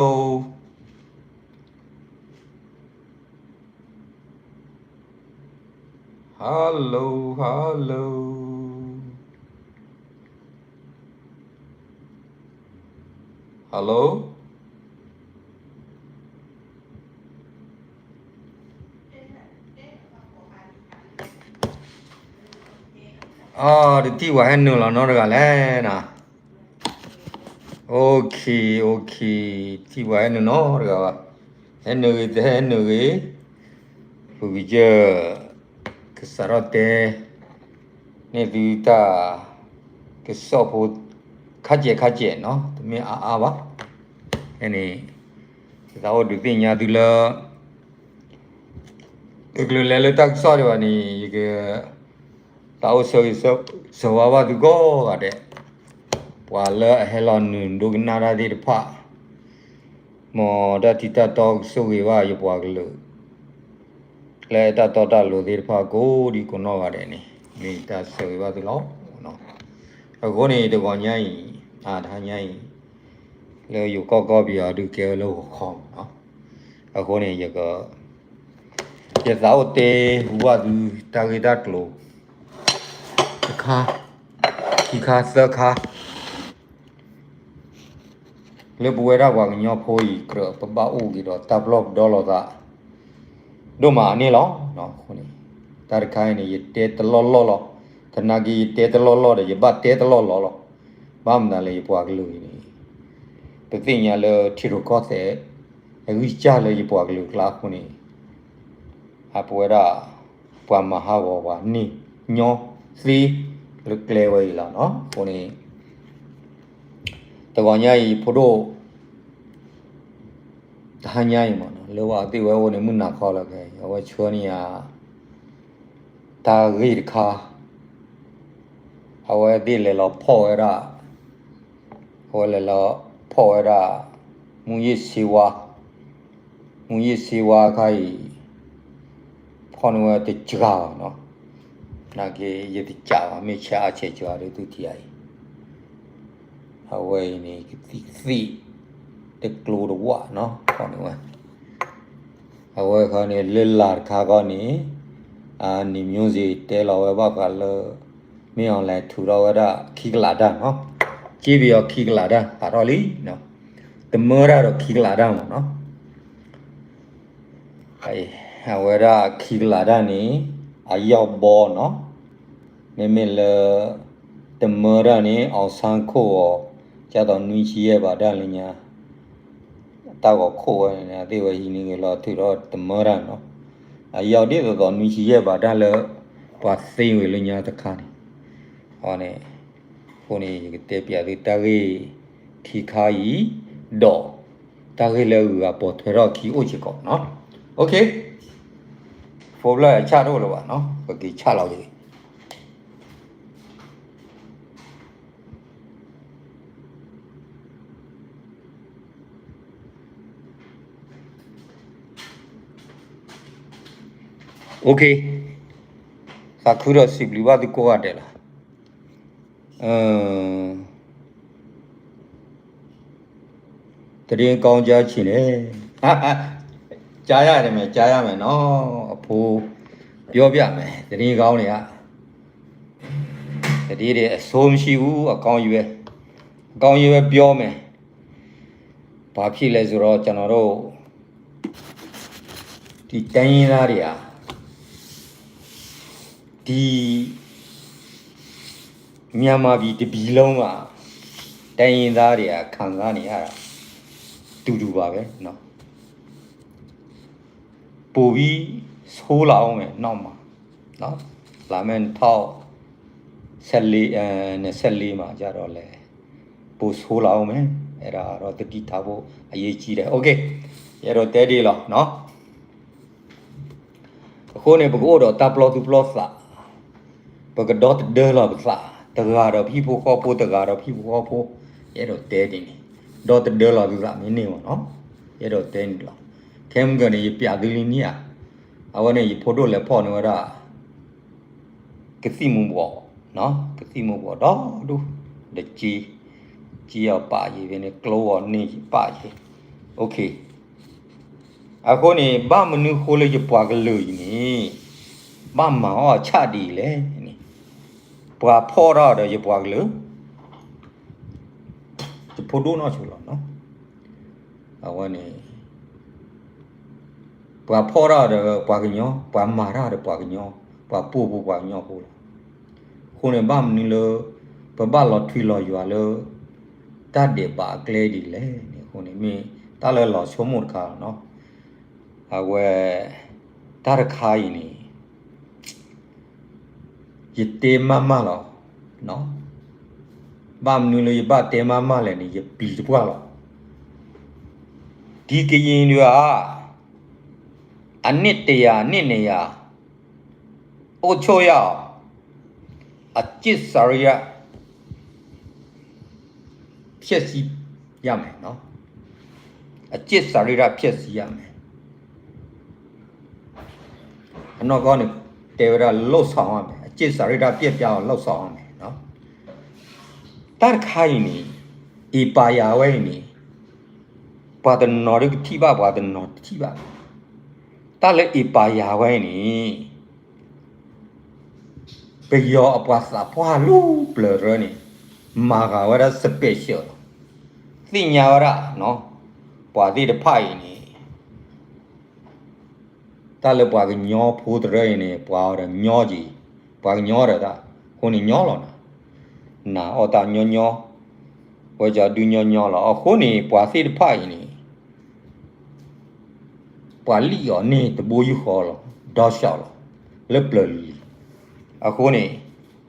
Hello, hello, hello. အီ တထံၣ်ဝဲဟဲနုာ်လီၤနီတဂၤလဲၣ်နီၤ. OK, OK, ထံၣ်ဝဲဟဲနုာ်နီတဂၤဘၣ်. ဟဲနုာ်ဂ့ၤ တဟဲနုာ်ဂ့ၤ, ပကစၢၢ် ကစးထီၣ်တဲ န့ၢ်သုတၢ်ကစီၣ်ဖိ ခါစဲးခါစဲးနီၤ, တမ့ၢ်အါအါဘၣ်. ဖဲန့ၣ် ယသးအိၣ်ဒုးသ့ၣ်ညါသုလၢ ယကလဲၤလၢတၢ်ကစီၣ်ဒံးဘၣ်န့ၣ် ယက သးအိၣ်ဆၢဂ့ၤဆၢဝါဘၣ်သုကိးဂၤဒဲး, ပှၤလၢအဟဲလီၤနုာ်ဒိကနၣ်တၢ်သ့ၣ်တဖၣ်, မ်တၢ်ထံၣ်တၢ်တီကဆိၣ်ဂ့ၤဘၣ်ယပှၤကလုာ် လၢတၢ်တီတၢ်လိၤသ့ၣ်တဖၣ်ကိးဒံကိးနီၢ်ဂၤဒဲးန့ၣ် မ့ၢ်တၢ်ဆၢဂ့ၤဘၣ်သုလီၤ. အဃိန့ၣ် တဂီၤညါအံၤ အတဟါညါအံၤ လၢယိၤကီၢ်ကီၢ်ပယီၤဒုးကဲဝဲလၢဂီၤခီမးနီၤ. အဃိန့ၣ် ယက ယသးအိၣ်တဲဟူဘၣ်သုတၢ်ဂ့ၢ်တၢ်ကျိၤ တခါ ခံခါ သၢခါ လၢပဝဲဒၣ်ပှၤကညီဖိအံၤ ကြၢးပဘၣ်အိၣ်က့ၤဒီးတၢ်ပလီၢ်ပဒီလီၤသး ဒိၣ်မးအန့ၣ်လီၤ. အဃိန့ၣ် တၢ်တခါအံၤန့ၣ် ယတဲတလီၢ်လီၢ်လီၤ. သနာ်က့ ယတဲတလီၢ်လီၢ်ဒီး ယဘၣ်တဲတလီၢ်လီၢ်လီၤ. ဘၣ်မနုၤလဲၣ် ယပှၤကလုာ်အံၤန့ၣ် ပသ့ၣ်ညါလၢထံရူၢ်ကီၢ်သဲး အဂံၢ်စၢ်လၢယပှၤကလုာ်ကျါအဃိန့ၣ် အပဝဲဒၣ် ပှၤမၤဟးဂီၤပှၤန့ၣ် ညီသ့လၢကျဲဝဲအံၤလီၤနီၤ. အဃိန့ၣ် တဂီၤညါအံၤ ဖိဒိၣ် တဟါညါအံၤမးနီၤ လၢပှၤသ့ၣ်ဝဲအိၣ်န့ၣ် မုၢ်နၤခီလီၤခဲအံၤ အဝဲဆှၢန့ၢ်ယၤ တၢ်ဂ့ၢ်တခါ အဝဲသ့ၣ်လဲၤလီၤဖီၣ်ဝဲဒၣ် အဝဲလဲၤလီၤဖီၣ်ဝဲဒၣ် မူးယစ်ဆေးဝါး မူးယစ်ဆေးဝါးအခါအံၤ ဖီၣ်န့ၢ်ဝဲတစှၤဘၣ်နီၤ. နာ်က့ ယတစှၤဘၣ် မ့ၢ်ဆဲးအါဆဲးစှၤဒီးသုထံၣ်အံၤ အဝဲအံၤန့ၣ် ကသံၣ်ကသံၣ် တကျိၤတဝၣ်နီၤ ဖီၣ်န့ၢ်ဝဲ အဝဲခီန့ၣ် လၢလာ်တခါခီန့ၣ် အနံၣ်မျိုးစေ့ တဲလီၤဝဲဘၣ်ဃးလၢ မင်းအောင်လှိုင် ထုးထီၣ်ဝဲဒၣ်ခံကလးတၢ်နီၤ, က့ပယီၤခံကလးတၢ် ဟးထီၣ်လံ, တမၢတၢ်ဒီးခံကလးတၢ်မးနီၤ, အဝဲဒၣ်ခံကလးတၢ်န့ၣ် အယောက်ဘီနီၤ, မ့မ့ၢ်လၢ တမၢတၢ်န့ၣ် အောင်ဆန်း ခိၣ်အီၤ ကၢ်သိးနွံဆံယဲၢ်ဘးတၢ်လၢညါ တၢ်ဂီၤခိၣ်ဝဲန့ၣ် အသ့ၣ်ဝဲဟံးန့ၢ်ဂ့ၤလီၤထုးထီၣ်တမၢတၢ်နီၤ, အယောက်ဒ်သိးသိးနွံဆံယဲၢ်ဘးတၢ်လၢ ပှၤသ့ဝဲလၢညါတခါန့ၣ်, အဝဲန့ၣ် အဃိန့ၣ် ယကတဲပျးသုတၢ်ဂ့ၢ်ခံခါအံၤ, ဒီး တၢ်ဂ့ၢ်လၢအဂုၤအဂၤပိာ်ထွဲထီၣ်ခံအိၣ်စ့ၢ်ကီးနီၤ, OK, ဖိဖျၢၣ်အဆၣ်တအိၣ်လၢၤဘၣ်နီၤ, ပက့ၤဆၣ်လီၤက့ၤ OK, သးခုဒီးစံးဘျုးဘၣ်သုကိးဂၤဒဲးလီၤ. သတင်းကောင်းကြားချင်တယ်, ကြားရတယ်မယ်, ကြားရမယ်နော်, အဖိပြောပြမယ်, သတင်းကောင်းတွေက သတင်းတွေအဆိုးမရှိဘူး, အကောင်းကြီးပဲ, အကောင်းကြီးပဲပြောမယ်, ဘာဖြစ်လဲဆိုတော့ ကျွန်တော်တို့ ဒီတိုင်းရင်းသားတွေဟာ ဒီ မြန်မာပြည်တစ်ပြည်လုံးမှာ တိုင်းရင်းသားတွေက ခံစားနေရတာ တူတူပါပဲနော်. ပိုပြီးဆိုးလာအောင်မယ် နောက်မှာနော်, လာမယ့်နှစ်ထောင့်ဆယ့်လေး, အဲ, နှစ်ဆယ့်လေးမှာကျတော့လည်း ပိုဆိုးလာအောင်မယ်. အဲ့ဒါကတော့သတိထားဖို့အရေးကြီးတယ်. OK, ယအဲၣ်ဒိးတဲဒ်လီၤနော်. အဃိန့ၣ် ပကအိၣ်ဒီးတၢ်ပျီသူၣ်ပျီသး, ပကဒီသဒၢလီၤပသး, တဂၤဒီးဟံၣ်ဖိဃီဖိ, တဂၤဒီးဟံၣ်ဖိဃီဖိ, ယအဲၣ်ဒိးတဲဒ်န့ၣ်, ဒီသဒၢလီၤသုသးမ့ၢ်န့ၢ်မးနော်, ယအဲၣ်ဒိးတဲန့ၣ်လီၤ. ခဲမုၢ်ကၢန့ၣ် ယပျးသုလံန့ၣ်ဧါ, အဝဲန့ၣ် ယဖိဒိၣ်လဲၤဖီၣ်န့ၢ်ဝဲဒၣ် ကသံၣ်မူၤဘှီး, ကသံၣ်မူၤဘှီးဒီဒူၣ်, ဒီးက့, က့အီၤပာ်ယံၤဖဲန့ၣ် ကျိအီၤန့ၢ်ပာ်ယံၤ, အဃိန့ၣ် ဘၣ်မနုၤဃိလၢယပှၤကလုာ်အံၤန့ၣ် ဘၣ်မၤအီၣ်ဆၣ်ဒ်အံၤလဲၣ်န့ၣ်, ပှၤဖီၣ်တၢ်ဒီးယပှၤကလုာ်, ယဖိဒိၣ်နီၢ်ဆိလီၤ, အဝဲန့ၣ် ပှၤဖီၣ်တၢ်ဒီးပှၤကညီ, ပှၤမၤတၢ်ဒီးပှၤကညီ, ပှၤပိာ်ဖိပှၤကညီဖိလီၤ. အဃိန့ၣ် ဘၣ်မနုၤလၢ ပဘၣ်လီၤထွံလီၤယွၤလၢ တၢ်ဒဲးဘးအကျဲဒ်လဲၣ်န့ၣ် အဃိန့ၣ် မ့ၢ်တၢ်လၢလီၤဆိကမိၣ်တခါလီၤ. အဝဲ တၢ်တခါအံၤန့ၣ် ယတဲမးမးလီၤ. ဘၣ်မနုၤလၢယဘၣ်တဲမးမးလဲၣ်န့ၣ် ယပျံၤတပှၢ်လီၤ. ဒီကရင်တွေဟာ အနှစ်တရာ နှစ်နှစ်ရာ အိုးချိုရအောင် အကျင့်စာရိတ္တ ဖျက်ဆီးရမယ်နော်. အကျင့်စာရိတ္တ ဖျက်ဆီးရမယ်. အနီၢ်ကီၢ်န့ၣ် တဲဝဲဒၣ် လုပ်ဆောင်ရမယ်, အကျင့်စာရိတ္တ ပျက်ပြားအောင် လုပ်ဆောင်ရမယ်နော်. တၢ်တခါအံၤန့ၣ် အ့ပာ်ယၤဝဲအံၤန့ၣ် ပှၤတနီၤဒုးကထံၣ်ဘၣ် ပှၤတနီၤတထံၣ်ဘၣ်. တၢ်လၢအ့ပာ်ယၤဝဲအံၤန့ၣ် ပယီၤအပှၤသးပှၢ်လၢပျၢၤတရၢန့ၣ် မၤဂာ်ဝဲဒၣ် special လီၤ. သ့ၣ်ညါဝဲဒၣ် ပှၤသ့ၣ်တဖၣ်အံၤန့ၣ် တၢ်လၢပှၤကညီဖိတရၢအံၤန့ၣ် ပှၤအီၤဒီးညီက့ၤ, ပှၤကညီဒီးတၢ်, အဃိန့ၣ်ညီလီၤနၤ, နၤအီၣ်တၢ်ညီညီ, ဝဲကဒုးညီညီလီၤ. အဃိန့ၣ် ပှၤသ့ၣ်တဖၣ်အံၤန့ၣ် ပှၤလံၣ်အီၤန့ၢ်တဘိယူၢ်ဃီလီၤ, ဒီးစှၤလီၤ, လၢပျၢၤလံၤလံၤ. အဃိန့ၣ်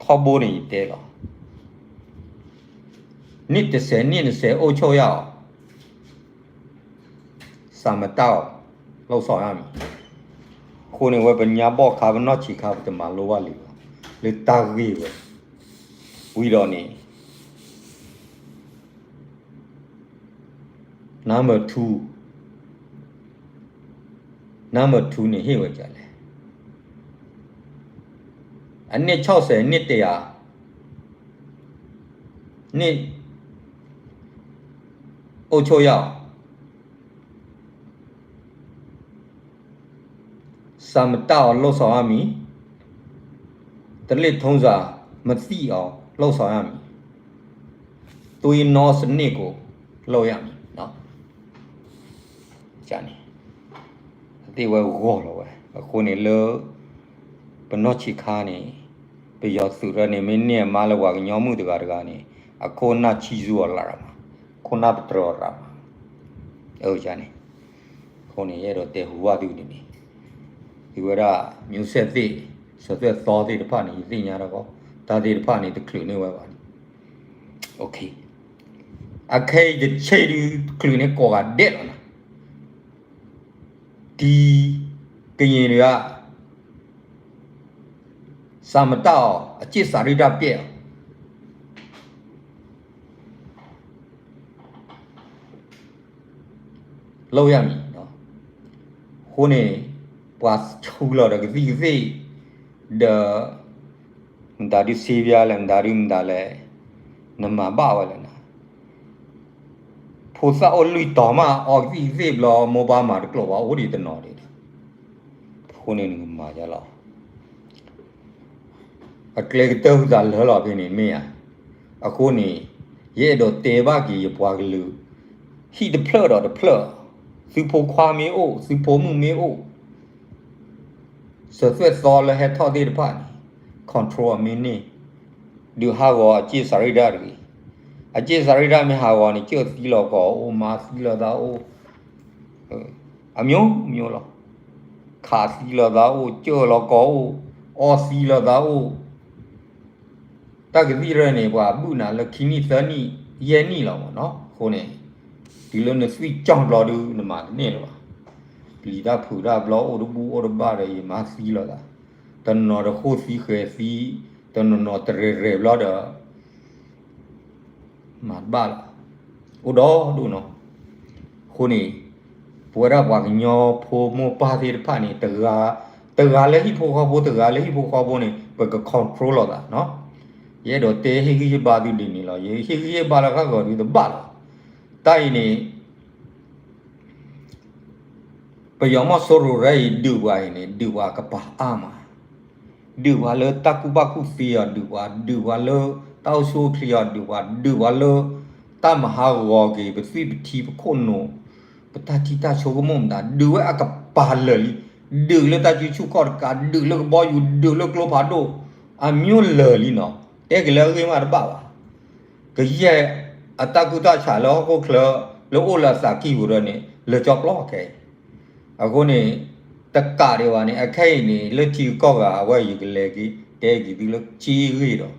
ထီဘိန့ၣ်ယတဲလီၤ, နှစ်တစ်ဆယ်, နှစ်နှစ်ဆယ် အိုးချိုရအောင် စာမတတ်အောင် လုပ်ဆောင်ရမည်. အဃိန့ၣ် ဝဲပညါဘီၣ်ခါ ပနီၢ်ဆံးခါ ပတမၤလိဘၣ်လံဘၣ်, လၢတၢ်ဂ့ၢ်ဝဲ, ဝံၤဒီးန့ၣ် နၢမၢၣ်ထူ, နၢမၢၣ်ထူန့ၣ်ဟ့ၣ်ဝဲဒ်လဲၣ်, အနှစ်ခြောက်ဆယ်, နှစ်တစ်ရာ, နှစ် အိုးချိုရအောင် စာမတတ်အောင် လုပ်ဆောင်ရမည်, ဓလေ့ထုံးစံမသိအောင် လုပ်ဆောင်ရမည်, သွေးနီစနစ်ကို လုပ်ရမည်. န့ၣ် အသ့ၣ်ဝဲဂီၢ်လီၤဝဲ. အဃိန့ၣ်လၢ ပနီၢ်ဆံးခါန့ၣ် ပယီၤသုးရၢန့ၣ် မ့ၢ်န့ၢ်အမါလၢပှၤကညီမုၣ်တဂၤတဂၤန့ၣ် အခိၣ်နၢ်ဆံးဆူအီၤလၢ်ရၣ်မး, ခိၣ်နၢ်ပတြၢၤအီၤရၣ်မး, အန့ၣ် အဃိန့ၣ် ယအဲၣ်ဒိးတဲဟူဘၣ်သုဒ်န့ၣ်, သုဝဲဒၣ် မျိုးဆက်သစ်, စၢၤသွဲၣ်သီသ့ၣ်တဖၣ်န့ၣ် ယသ့ၣ်ညါတၢ်ကီ, တၢ်သ့ၣ်တဖၣ်န့ၣ် တချုးန့ၢ်ဝဲဘၣ်န့ၣ်, အခဲအံၤတဆံးဒုး တချုးန့ၢ်ကိးဂၤဒဲးလီၤနၤ. ဒီကရင်တွေက စာမတတ်အောင် အကျင့်စာရိတ္တပျက်အောင် လုပ်ရမည်. အဃိန့ၣ် ပှၤဆူးလီၤဒီးကသံၣ်ကသ့ၣ် ဒီး မတၤဒုးစ့ဘျါလဲၣ် မတၤဒုးမတၤလဲၣ် နမၤဘၣ်ဝဲလဲၣ်နၤ. ဖိသၣ်အိၣ်လွံၢ်တီၤမး အီကသံၣ်ကသ့ၣ်ဘျီ မိၢ်ပၢ်မၤတကျိာ်ဘၣ် အိၣ်ဒံးတနီၤဒံး. အဃိန့ၣ်နကမၤယါလီၤ. အကျဲကတၢၢ်ဟုသးလၢလီၤဖဲန့ၣ်မ့ၢ်ဧါ. အဃိန့ၣ် ယအဲၣ်ဒိးတဲဘၣ်က့ၤယပှၤကလုာ် ဟံၣ်တဖျၢၣ်ဒီးတဖျၢၣ်, သုဖိခွါမ့ၢ်အိၣ် သုဖိမုၣ်မ့ၢ်အိၣ် စၢၤသွဲၣ်သီလၢဟဲထီၣ်သ့ၣ်တဖၣ်န့ၣ် control အီၤမ့ၢ်န့ၢ်, ဒုးဟးဂီၤအကျင့်စာရိတ္တတဂ့ၤ. အကျင့်စာရိတ္တမ့ၢ်ဟးဂီၤန့ၣ် ကၢၣ်သံလီၤကီးအိၣ် မါသံလီၤသးအိၣ်, အမျိုးမျိုးလီၤ. ခးသံလီၤသးအိၣ် ကၢၣ်လီၤကီးအိၣ်, အီသံလီၤသးအိၣ် တၢ်ကသံၣ်ရၢန့ၣ် ပှၤဘုၣ်နၤလၢခံနံၣ်သၢနံၣ်ယဲၢ်နံၣ်လီၤမ့ၢ်နီၤ. အဃိန့ၣ် တုၤလၢနသွံၣ်ကၠီၣ်ဘျီဒုး နမၤတန့ၢ်လၢၤဘၣ်. ပျံၤတၢ်ဖုးတၢ်ဘျီ အိၣ်တဘူၣ်အိၣ်တဘၣ်ဒီး ယမါသံလီၤသး, တနီၤတဃိသံဃဲၤသံ, တနီၤနီၤတရဲၣ်ရဲၣ်ဘျီဒီး မၤတဘၣ်လီၤ. အိၣ်ဒီဒူၣ်နီၤ. အဃိန့ၣ် ပဝဲဒၣ်ပှၤကညီဖိမိၢ်ပၢ်သ့ၣ်တဖၣ်န့ၣ် တဂၤ, တဂၤလၢဟံၣ်ဖိဃီဖိ တဂၤလၢဟံၣ်ဖိဃီဖိန့ၣ် ပက control လိာ်သးနီၤ. ယအဲၣ်ဒိးတဲဟ့ၣ်ဂံၢ်ဟ့ၣ်ဘါသုဒ်န့ၣ်လီၤ. ယဟ့ၣ်ဂံၢ်ဟ့ၣ်ဘါလၢဃၣ်ဂီၤဒုးတဘၣ်လီၤ. တၢ်အံၤန့ၣ် ပယီၤမီၢ်စိရိၤရၢအံၤ ဒုးပှၤအံၤန့ၣ် ဒုးပှၤကပၤအါမး, ဒုးပှၤလၢတၢ်ကူၣ်ဘၣ်ကူၣ်သ့အီၤ ဒုးပှၤ, ဒုးပှၤလၢတၢ်အိၣ်ဆူၣ်အိၣ်ချ့အီၤ ဒုးပှၤ, ဒုးပှၤလၢတၢ်မၤဟးဂီၤက့ၤ ပသွံၣ်ပထံပခိၣ်နူာ်, ပတၢ်ထံၣ်တၢ်ဆိကမိၣ်မတၤ ဒုးဝဲအကပၤလၢာ်လံ, ဒုးလၢတၢ်စုဆူၣ်ခီၣ်တကး, ဒုးလၢကဘီယူၤ, ဒုးလၢကျိဖးဒိၣ်, အမျိုးလၢာ်လံနီၤ, တဲက့ၤလၢအဂ့ၢ်မးတဘၣ်ဘၣ်. ကယဲၢ်အတၢ်ကူၣ်တၢ်ဆးလၢဟီၣ်ခိၣ်ချၢ လၢအိၣ်လၢအသးကံၢ်ပူၤဒီးန့ၣ် လၢကၠီပျီခဲအံၤ, အဃိန့ၣ် တကးဒံးဘၣ်န့ၣ် အခဲအံၤန့ၣ် လၢထံဂုၤကီၢ်ဂၤ အဝဲယကလဲၤက့ၤတဲက့ၤသုလၢက့ဂ့ၢ်ဒီး လၢ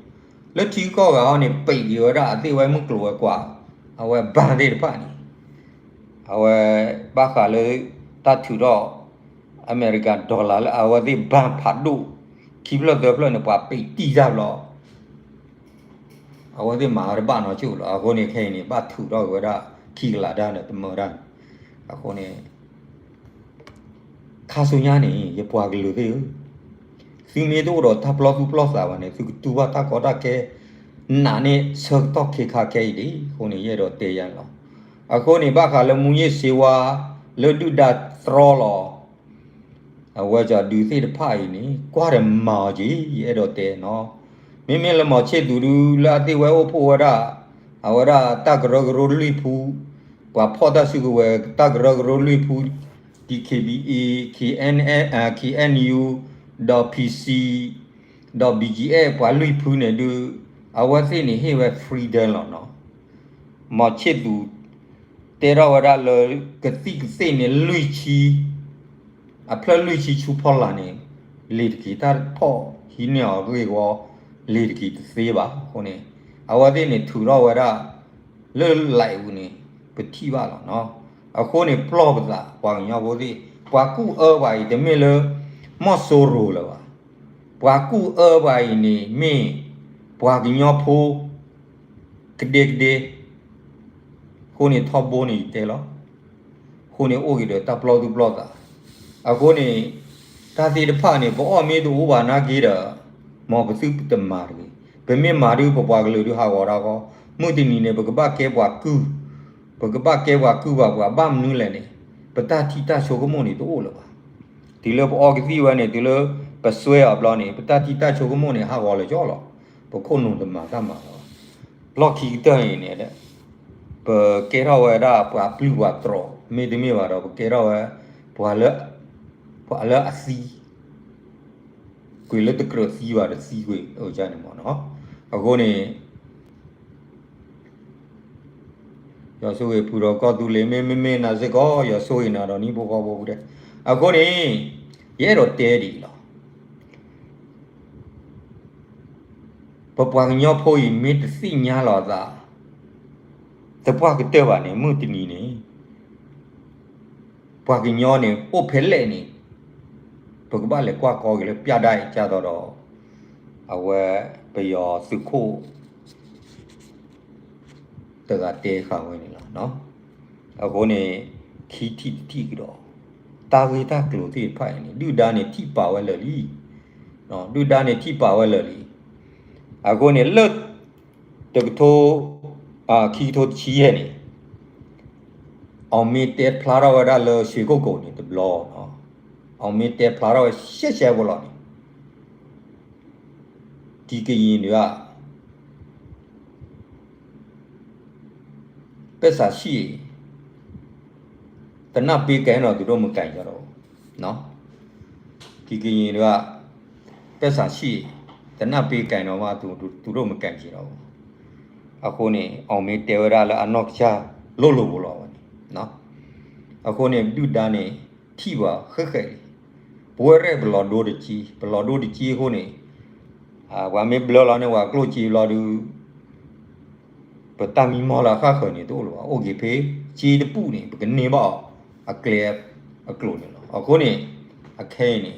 ထံဂုၤကီၢ်ဂၤဟီန့ၣ် ပံးက့ၤဝဲဒၣ်အသ့ၣ်ဝဲမုၢ်ကျိၤဝဲၤကွာ် အဝဲဘၣ်သ့ၣ်တဖၣ်န့ၣ် အဝဲဘၣ်ဃးလၢတၢ်ထုးထီၣ် အမဲရကၤ dollar လၢအဝဲသ့ၣ်ဘၣ်ဖးဒိၣ် ခံဖျၢၣ်သၢဖျၢၣ်န့ၣ် ပှၤပံးတံၢ်တၢ်ဘျီ အဝဲသ့ၣ်မၤဝဲတဘၣ်နီတစဲးလီၤ. အဃိန့ၣ် ခဲအံၤန့ၣ် ဘၣ်ထုးထီၣ်က့ၤဝဲဒၣ်ခံကလးတၢ်န့ၣ် တမၢတၢ်န့ၣ်, အဃိန့ၣ် ခါဆူညါန့ၣ် ယပှၤကလုာ်သ့ၣ်ဧၢ, သုမ့ၢ်တအိၣ်ဒီးတၢ်ပျီသူၣ်ပျီသးဘၣ်န့ၣ် သုကတူၢ်ဘၣ်တၢ်ကီတၢ်ခဲ နးန့ၢ်ဆၢကတီၢ်ခဲခါခဲအံၤဒၣ်အဃိန့ၣ် ယအဲၣ်ဒိးတဲယၤန့ၣ်လီၤ. အဃိန့ၣ် ဘၣ်ဃးလၢမူးယစ်ဆေးဝါး လၢဒုၣ်ဒါတြီလီၤ အဝဲကဒုးသ့ၣ်တဖၣ်အံၤန့ၣ် ကွၢ်ဒီးမၤအီၤက့ၤ ယအဲၣ်ဒိးတဲနီၤ. မ့မ့ၢ်လၢမီၤဆ့ၣ်သူးဒု လၢအသ့ၣ်ဝဲအိၣ်ဖှိၣ်ဝဲဒၣ် အဝဲဒၣ်တၢ်ကရၢကရိလွံၢ်ဖု, ပှၤဖီၣ်တၢ်စုကဝဲၤ တၢ်ကရၢကရိလွံၢ်ဖု, DKBA, KNU, ဒီး PC, ဒီး BGF ပှၤလွံၢ်ဖုန့ၣ်ဒု အဝဲသ့ၣ်န့ၣ်ဟ့ၣ်ဝဲ freedom လီၤနီၤ. မီၤဆ့ၣ်သူး တဲထီၣ်ဝဲဒၣ်လၢ ကသံၣ်ကသ့ၣ်န့ၣ်လွံၢ်ဆံ, အဖျၢၣ်လွံၢ်ဆံဆူဖီလာ်န့ၣ် လံာ်တက့ၤတၢ်ဖီၣ်ဟံးန့ၢ်အီၤအဂ့ၢ်အဝီ လံာ်တက့ၤတသ့ဘၣ်အဃိန့ၣ် အဝဲသ့ၣ်န့ၣ်ထုးထီၣ်ဝဲဒၣ် လၢ live ပူၤန့ၣ် ပထံၣ်ဘၣ်လီၤနီၤ. အဃိန့ၣ် ပျီၢ်ပသး ပှၤကညီဖိသ့ၣ် ပှၤကူၣ်အၢပှၤအံၤ တမ့ၢ်လၢ မီၢ်စိရိၤလၢၤဘၣ်. ပှၤကူၣ်အၢပှၤအံၤန့ၣ်မ့ၢ် ပှၤကညီဖိ ကဒဲကဒဲ အဃိန့ၣ် ထီဘိန့ၣ်ယတဲလီၤ. အဃိန့ၣ်အိၣ်က့ၤဒီးတၢ်ပျီၢ်သူၣ်ပျီၢ်သး, အဃိန့ၣ် တၢ်သ့ၣ်တဖၣ်န့ၣ် ပအီၣ်မ့ၢ်တအိၣ်ဘၣ်နာ်က့ဒီး မ်ပသုတမၤတဂ့ၤ. ပမ့ၢ်မၤဒုး ပပှၤကလုာ်ဒုးဟးဂီၤတၢ်ဃီ, မုၢ်တနံၤန့ၣ် ပကဘၣ်ကဲပှၤကုၢ်, ပကဘၣ်ကဲပှၤကုၢ်ဘၣ်ပှၤဘၣ်မနုၤလဲၣ်န့ၣ် ပတၢ်ထံၣ်တၢ်ဆိကမိၣ်န့ၣ်တအိၣ်လၢၤဘၣ်. တုၤလၢပအီကသံၣ်ဝဲန့ၣ် တုၤလၢပစွဲအီၤဘျီန့ၣ် ပတၢ်ထံၣ်တၢ်ဆိကမိၣ်န့ၣ် ဟးဂီၤလၢာ်ကၠီလီၤ. ပခိၣ်နူာ်တမၤတၢ်မၤလီၤ. လီၢ်ခံကတၢၢ်အံၤန့ၣ် ပကဲထီၣ်ဝဲဒၣ်ပှၤပျုၢ်ပှၤတြီၤ မ့တမ့ၢ်ဘၣ်ဒီး ပကဲထီၣ်ဝဲ ပှၤလၢ ပှၤလၢအသံ ကွံာ်လၢတကြၢးသံဘၣ်တသံကွံာ်အန့ၣ်မ့ၢ်နီၤ. အဃိန့ၣ် ယွၤဆိၣ်ဂ့ၤဖုဒီးကီၢ်သူလ့ၤ မ့မ့ၢ်မ့ၢ်နၤစ့ၢ်ကီး ယွၤဆိၣ်ဂ့ၤနၤဒီးနဟံၣ်ဖိဃီဖိပူၤဒဲး. အဃိန့ၣ် ယအဲၣ်ဒိးတဲဒ်အံၤလီၤ. ပပှၤကညီဖိအံၤ မ့ၢ်တသ့ၣ်ညါလီၤအသး သပှၢ်ကတၢၢ်ဘၣ်န့ၣ် မုၢ်တနံၤန့ၣ် ပှၤကညီန့ၣ် အိၣ်ဖဲလဲၣ်န့ၣ် ပကဘၣ်လဲၤကွၢ်ကီက့ၤလၢ ပြတိုက် ကသိးဒီး အဝဲပယီၤသုးခိၣ် တဂၤတဲဃာ်ဝဲန့ၣ်လီၤ. အဃိန့ၣ် ခံထံၣ်တထံၣ်ကဒီး တၢ်ဂ့ၢ်တၢ်ကျိၤသ့ၣ်တဖၣ်အံၤန့ၣ် ဒုၣ်ဒါန့ၣ်ထံၣ်ပာ်ဝဲလၢာ်လံ. ဒုၣ်ဒါန့ၣ်ထံၣ်ပာ်ဝဲလၢာ်လံ. အဃိန့ၣ် လၢ တကထိ ခံကထိတဆံယဲၢ်န့ၣ် အီၤမ့ၢ်တဲဖျါထီၣ်ဝဲဒၣ်လၢ ရွှေကုက္ကို န့ၣ်တဘျီ, အီၤမ့ၢ်တဲဖျါထီၣ်ဝဲရှဲရှဲဖိလီၤန့ၣ် ဒီကရင်တွေက ပိုက်ဆံရှိရင် သေနတ်ပေးကိုင်တော့ သူတို့မကိုင်ကြတော့ဘူး. ဒီကရင်တွေက ပိုက်ဆံရှိရင် သေနတ်ပေးကိုင်တော့မှ သူ, သူတို့မကိုင်ကြတော့ဘူး. အဃိန့ၣ် အီၤမ့ၢ်တဲဝဲဒၣ်လၢအနီၢ်ကစၢ်လိၤလိၤဖိလီၤဝဲန့ၣ်. အဃိန့ၣ် ဒုၣ်ဒါန့ၣ် ထံၣ်ပှၤဃဲးဃဲးလံ. ပဝဲရဲၣ်ပလီၤဒိတက့, ပလီၤဒိတက့အဃိန့ၣ် ပှၤမ့ၢ်ဘျၢလီၤန့ၢ်ပှၤကျိၣ်စ့ဘျီဒုး ပတၢ်မံမီၢ်လၢအဃၣ်ဃၢၤန့ၣ်တအိၣ်လၢၤဘၣ်. အိၣ်က့ၤဖဲစ့တပူၤန့ၣ် ပကန့ၢ်ဘၣ်အီၤ အကျဲအကျိၤန့ၣ်လီၤ. အဃိန့ၣ် အခဲအံၤန့ၣ်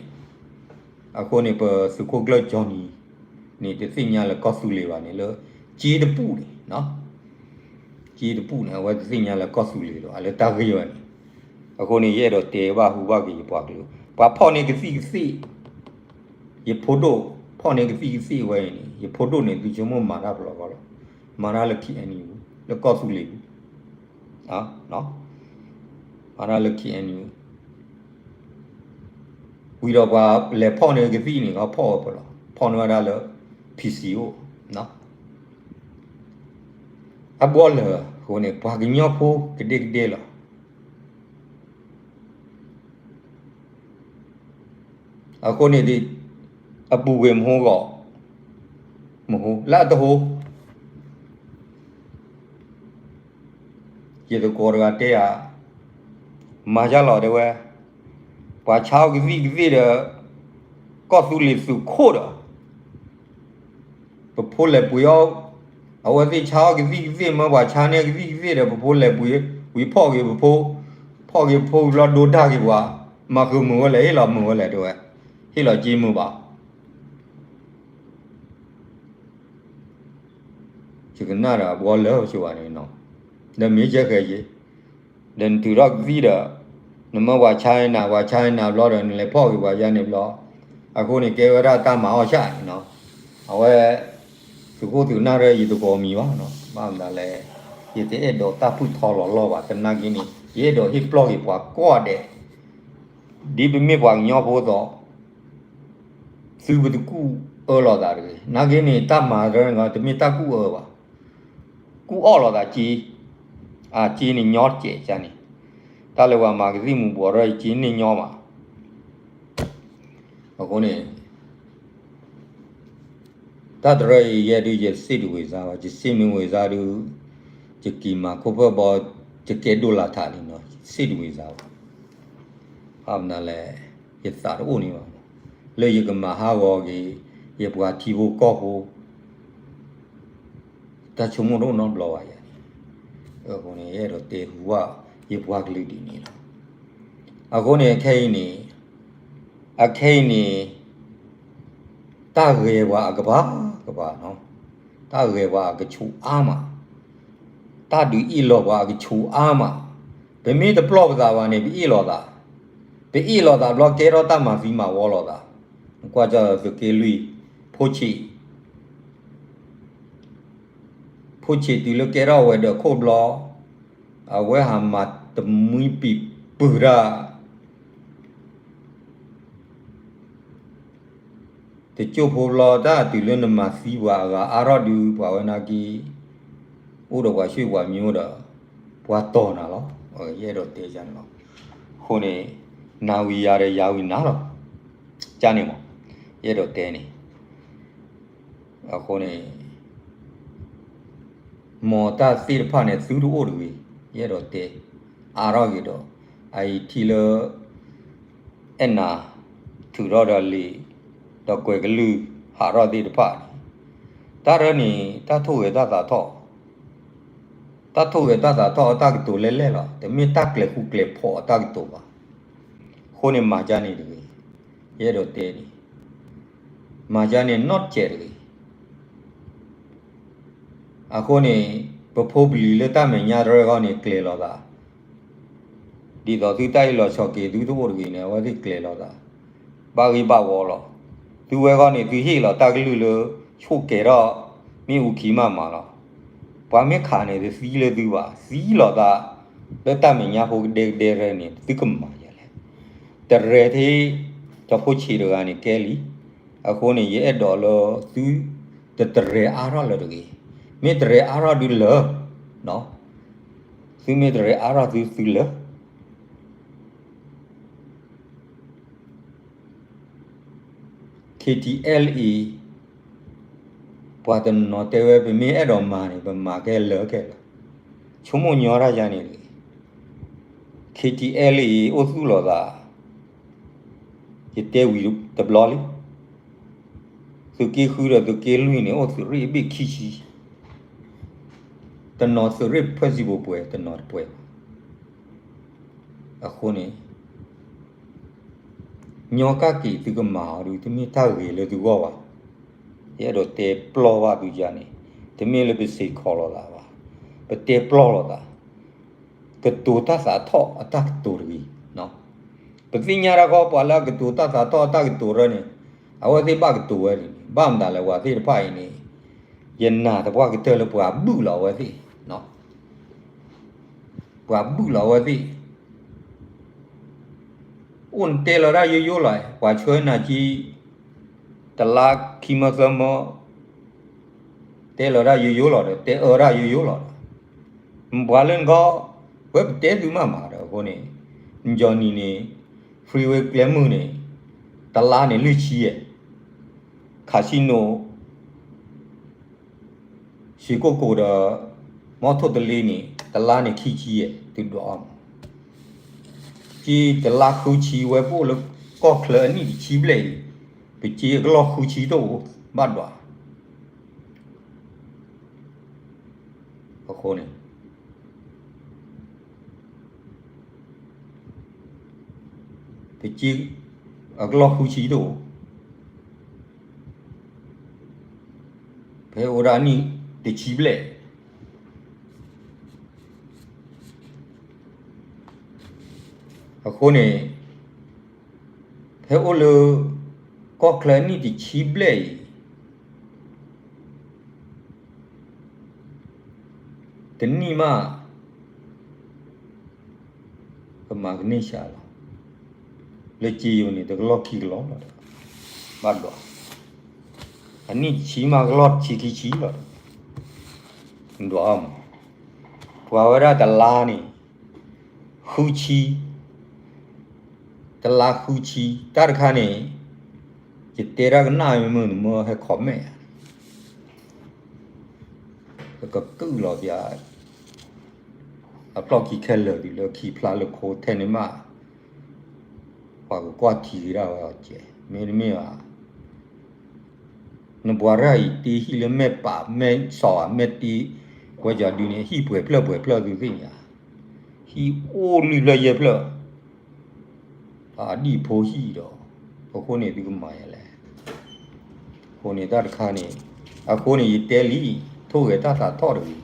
အဃိန့ၣ် ပသုးခိၣ်ကျၢၢ်ကၠီနံၤန့ၣ် တသ့ၣ်ညါလၢကီၢ်သူလ့ၤဘၣ်န့ၣ်လၢ စ့တပူၤန့ၣ် စ့တပူၤန့ၣ် အဝဲတသ့ၣ်ညါလၢကီၢ်သူလ့ၤလီၤ လၢတၢ်ဂ့ၢ်ဝဲန့ၣ်. အဃိန့ၣ် ယအဲၣ်ဒိးတဲဘၣ်ဟူဘၣ်က့ၤယပှၤကလုာ် ပှၤဖီၣ်န့ၢ်ကသံၣ်ကသ့ၣ် ယဖိဒိၣ် ဖီၣ်န့ၢ်ကသံၣ်ကသ့ၣ်ဝဲအံၤန့ၣ် ယဖိဒိၣ်န့ၣ် သုဆိကမိၣ်မၤတၢ်ပလီၢ်ကီၢ်လီၤ. မၤတၢ်လၢ K N U လၢကီၢ်သူလ့ၤပူၤ မၤတၢ်လၢ K N U ဝံၤဒီးပှၤလဲၤဖီၣ်န့ၢ်ကသံၣ်န့ၣ် ဖီၣ်ဝဲဖဲလီၤ, ဖီၣ်န့ၢ်ဝဲဒၣ်လၢ ဖံစံအိၣ် အဘီလၢအဃိန့ၣ် ပှၤကညီဖိကဒဲကဒဲလီၤ. အဃိန့ၣ် အပူၤကွံာ်မဟိဂီၢ် မဟိလၢအတဟိ ယသကိးတဂၤတဲဧါ, မၤယါလီၤတဲဝဲ, ပှၤဆါအီၣ်ကသံၣ်ကသ့ၣ်ဒီး ကီၢ်သူလ့ၤသုးခိၣ်ဒီး ပဖိလဲၤပှ့ၤအီၣ်, အဝဲသ့ၣ်ဆါအီၣ်ကသံၣ်ကသ့ၣ် မၢပှၤဆါန့ၢ်ကသံၣ်ကသ့ၣ်ဒီး ပဖိလဲၤပှ့ၤဝံၤဖီၣ်က့ၤပဖိ, ဖီၣ်က့ၤပဖိဝံၤဘျီဒိတၢ်က့ၤပှၤ, မၤဃုာ်မုာ်ဝဲလဲၣ် ဟ့ၣ်လီၤမုာ်ဝဲလဲၣ်တဲဝဲ, ဟ့ၣ်လီၤက့မုာ်ဘၣ် ယကနၣ်ဒီးအဘှီလၢပဆိဘၣ်န့ၣ်နီၤ, ဒီးမ့ၢ်ကဲဃဲၤယ့, ဒီးနတုၤထီၣ်ကသံၣ်ဒီး နမၢပှၤဆါနၤ ပှၤဆါနၤဘျီဒီး နလဲၤဖီၣ်က့ၤပှၤယါန့ၣ်ဘျီ, အဃိန့ၣ်ကဲဝဲဒၣ်တၢ်မၤအီၣ်ဆၣ်န့ၣ်နီၤ, အဝဲ သုးခိၣ်သုးနၢ်ရၢ ယတကိးမံၤဘၣ်နီၤ, ဘၣ်မနုၤလဲၣ်, ယတအဲၣ်ဒိးတၢ်ဖုၣ်ထီလီၤလီၢ်ဘၣ်, သနာ်က့န့ၣ် ယအဲၣ်ဒိးဟ့ၣ်ပျီၢ်က့ၤပှၤကိးဂၤဒဲး, ဒ်ပမ့ၢ်ပှၤကညီဖိသိး သုပတကူၣ်အၢလိာ်သးတဂ့ၤ, နာ်က့န့ၣ် တၢ်မၤတရၢန့ၣ် တမ့ၢ်တၢ်ကူၣ်အၢဘၣ်, ကူၣ်အီၣ်လိာ်သးက့, အက့န့ၣ်ညီတစဲးကန့ၣ်, တၢ်လၢပှၤမၤကသံၣ်မူၤဘှီးရၢ က့န့ၣ်ညီမး, အဃိန့ၣ် တၢ်တရၢအံၤယဲဒုး ယစ့ၣ်တဝ့ၤစါဘၣ်, ယစ့ၣ်မ့ၢ်ဝ့ၤစါဒုး ယက့ၤမၤခိၣ်ဖၢၣ်ဘီ ယကဲဒိၣ်လၢထးလံနီၤ, ယစ့ၣ်တဝ့ၤစါဘၣ်, ဘၣ်မနုၤလဲၣ်, ယသးတအိၣ်န့ၣ်ဘၣ်, လၢယကမၤဟးဂီၤက့ၤ ယပှၤထံဖိကီၢ်ဖိ တၢ်ဆိကမိၣ်တအိၣ်နီတဘျီဘၣ်ယၤန့ၣ်, အဃိန့ၣ် ယအဲၣ်ဒိးတဲဟူဘၣ် ယပှၤကလုာ်ဒ်န့ၣ်လီၤ. အဃိန့ၣ် ခဲအံၤန့ၣ် အခဲအံၤန့ၣ် တၢ်ဂဲၤပှၤအကဘၣ်ကဘၣ်နီၤ, တၢ်ဂဲၤပှၤအကဆူးအါမး, တၢ်ဒုးအ့ၣ်လိာ်ပှၤအကဆူးအါမး, ပမ့ၢ်တပျီၢ်ပသးဘၣ်န့ၣ် ပအ့ၣ်လိာ်သး, ပအ့ၣ်လိာ်သးဘျီကဲထီၣ်တၢ်မၤသံမၤဝီလိာ်သး, ကွၢ်ကၢသုးက့လွံၢ်, ဖိဆံး ဖိဆံးတုၤလၢကဲထီၣ်ဝဲၤဒၢးခိၣ်ဘျီ, အဝဲဟးမၤတမှံပံၤပုၢ်တၢ် တကၠိၢ်ဖိဘျီ တၢ်တုၤလၢနမၤသံပှၤအဂၤအါထီၣ်ဒုး ပှၤဝဲနာ်က့ အိၣ်ဒီးပှၤဆှၢပှၤမံၤအိၣ်ဒီး ပှၤတီၢ်နၤလီၤ. ယအဲၣ်ဒိးတဲန့ၣ်လီၤ. အဃိန့ၣ် နၤဝံၤယၤဒီးယၤဝံၤနၤလီၤ. ကန့ၣ်မး ယအဲၣ်ဒိးတဲန့ၣ် အဃိန့ၣ် မ်တၢ်သ့ၣ်တဖၣ်န့ၣ် သုတအိၣ်တဂ့ၤ, ယအဲၣ်ဒိးတဲ အါထီၣ်ဂ့ၤဒီး အအံၤထံၣ်လၢ အဲၣ်နၤ ထုးထီၣ်ဒီးလံာ် ဒီးကွဲးကလုၢ်ဟးထီၣ်သ့ၣ်တဖၣ်န့ၣ် တၢ်ရၢန့ၣ် တၢ်ထိၣ်ဂဲၤတၢ်သးထီၣ် တၢ်ထိၣ်ဂဲၤတၢ်သးထီၣ်အတၢ်ကတိၤလဲၣ်လဲၣ်လီၤ. တမ့ၢ်တၢ်ကျဲၤဃူကျဲၤဖိးအတၢ်ကတိၤဘၣ်. အဃိန့ၣ် မၤကန့ၣ်တဂ့ၤ. ယအဲၣ်ဒိးတဲန့ၣ် မၤကန့ၣ်နီတစဲးတဂ့ၤ. အဃိန့ၣ် ပဖိပလံၤလၢတၢ်မဲာ်ညါတရၢဃီန့ၣ် ကျဲၤလိာ်သး ဒ်သိးသုတၢ်အ့ၣ်လိာ်ဆိးက့ၤသုတအိၣ်တဂ့ၤန့ၣ် အဝဲသ့ၣ်ကျဲၤလိာ်သး ဘၣ်ဂ့ၢ်ဘၣ်ဝီလီၤ. သုဝဲဃီန့ၣ် သုဟ့ၣ်လီၤတၢ်ကလုၢ်လၢ ဆိၣ်ကဲၤထီၣ် မ့ၣ်အူခံမးမးလီၤ. ပှၤမ့ၢ်ခးန့ၣ် တသံလၢသုဘၣ်, သံလိာ်သး လၢတၢ်မဲာ်ညါဖိကဒဲကဒဲရဲၣ်န့ၣ် သုကမၤယၤလဲၣ်. တရဲၣ်ထဲ တဖိဆံးတဂၤန့ၣ်ကဲလံ. အဃိန့ၣ် ယအဲၣ်ဒိးလၢသု တတရဲၣ်အါထီၣ်လၢၤတဂ့ၤ. မ့ၢ်တရဲၣ်အါထီၣ်ဒုးလၢာ်, သုမ့ၢ်တရဲၣ်အါထီၣ်သုသုလၢာ် KTLA ပှၤတနီၤတဲဝဲ ပမ့ၢ်အဲၣ်ဒိးမၤန့ၣ် ပမၤခဲလၢာ်ခဲလၢာ်, ဆိကမိၣ်ညီတၢ်ယၤန့ၣ်တဂ့ၤ. KTLA အိၣ်သူၣ်လီၤသး ယတဲဝံၤတဘျီလံ. သုးက့ဃုဒီးသုးက့လွံၢ်န့ၣ် အိၣ်သုးရ့ၣ်အဘ့ၣ်ခံဆံ, တနီၤသုးရ့ၣ်ဖွဲ့စည်းပုံပှဲၤ တနီၤတပှဲၤဘၣ်. အဃိန့ၣ် ညီကၣ်က့ၤသုကမၤအီၤဒုး တမ့ၢ်တၢ်ဂ့ၤလၢသုဂီၢ်ဘၣ်. ယအဲၣ်ဒိးတဲပျီၢ်ဘၣ်သုယၤန့ၣ် တမ့ၢ်လၢပစ့းခိးလိာ်သးဘၣ်, ပတဲပျီၢ်လိာ်သး, ကတိၤတၢ်သးထီၣ်အတၢ်ကတိၤတဂ့ၤ. ပသ့ၣ်ညါတၢ်ခီ ပှၤလၢအကတိၤတၢ်သးထီၣ်အတၢ်ကတိၤရၢန့ၣ် အဝဲသ့ၣ်ဘၣ်ကတိၤဝဲန့ၣ် ဘၣ်မတၤလဲၣ် ပှၤသ့ၣ်တဖၣ်အံၤန့ၣ် ယနာ်သပှၢ်ကတၢၢ်လၢပှၤဘုၣ်လီၤအဝဲသ့ၣ် ပှၤဘုၣ်လီၤအဝဲသ့ၣ်, အိၣ်နတဲလီၤတၢ်ယိယိလီၤ, ပှၤဆှၢနၤကံ တလါခံမၢသၢမၢ တဲလီၤတၢ်ယိယိလီၤဒီး တဲအၢတၢ်ယိယိလီၤဒီး ပှၤလၢနဂီၢ် ဝဲပတဲသုမးမးဒီးအဃိန့ၣ် နကၠီနံၤန့ၣ် freeway ကျဲမုၢ်န့ၣ် တလါန့ၣ်လွံၢ်ဆံယဲၢ် casino ရွှေကုက္ကိုဒီး မီထိၣ်တလ့န့ၣ် တလါန့ၣ်ခံဆံယဲၢ် သုဒွးအီၤမး, က့တလါဃုဆံဝဲပအိၣ်လၢကီၢ်ချၢအနံၣ်တဆံဘျဲၣ်အံၤ ပက့အကလီၢ်ဃုဆံတအိၣ် ဘၣ်ဒွး အဃိန့ၣ် ပက့အကလီၢ်ဃုဆံတအိၣ် ဖဲအိၣ်ဒၣ်နံၣ်တဆံဘျဲၣ် အဃိန့ၣ် ဖဲအိၣ်လၢ ကီၢ်ချၢနံၣ်တဆံဘျဲၣ်အံၤ တနံၣ်မး ကမၤကန့ၢ်စှၤလီၤ. လၢက့ယိၤန့ၣ် တကလီၢ်ခံကလီၢ်လီၤဒီး ဘၣ်ဒွး အနံၣ်တဆံမးကလီၢ်ဆံခံဆံလီၤဒီး ဒွးအီၤမး, ပှၤဝဲဒၣ်တလါန့ၣ် ဃုဆံ တလါဃုဆံ တၢ်တခါန့ၣ် ယတဲတၢ်ကနၣ်မုာ်မုာ်ဟဲ comment ယၤ ကကုၢ်လီၤပျး အဖျီၣ်ခံခဲလၢာ်တုၤလၢခံဖျါလၢခိထဲန့ၣ်မး ပှၤကကွၢ်ထံက့ၤဒၣ်ဝဲအီၤကဲ မ့တမ့ၢ်ဘၣ် နပှၤရၢ်အံၤတ့ဟံၣ်လၢမဲၢ်ပာ်မဲၢ်စီၤဧါ မဲၢ်တ့ ဝဲကၠီဒုန့ၣ် ဟံၣ်ပှဲၤဖျၢၣ်ပှဲၤဖျၢၣ်သုသ့ၣ်ညါ ဟံၣ်အိၣ်လွံၢ်ဖျၢၣ်ယဲၢ်ဖျၢၣ် အဒံၣ်ဖိဟံၣ်ဒီး အဃိန့ၣ်သုကမၤယၤလဲၣ်. အဃိန့ၣ်တၢ်တခါန့ၣ် အဃိန့ၣ်ယတဲလံ ထိၣ်ဂဲၤတၢ်သးထီၣ်တဂ့ၤ.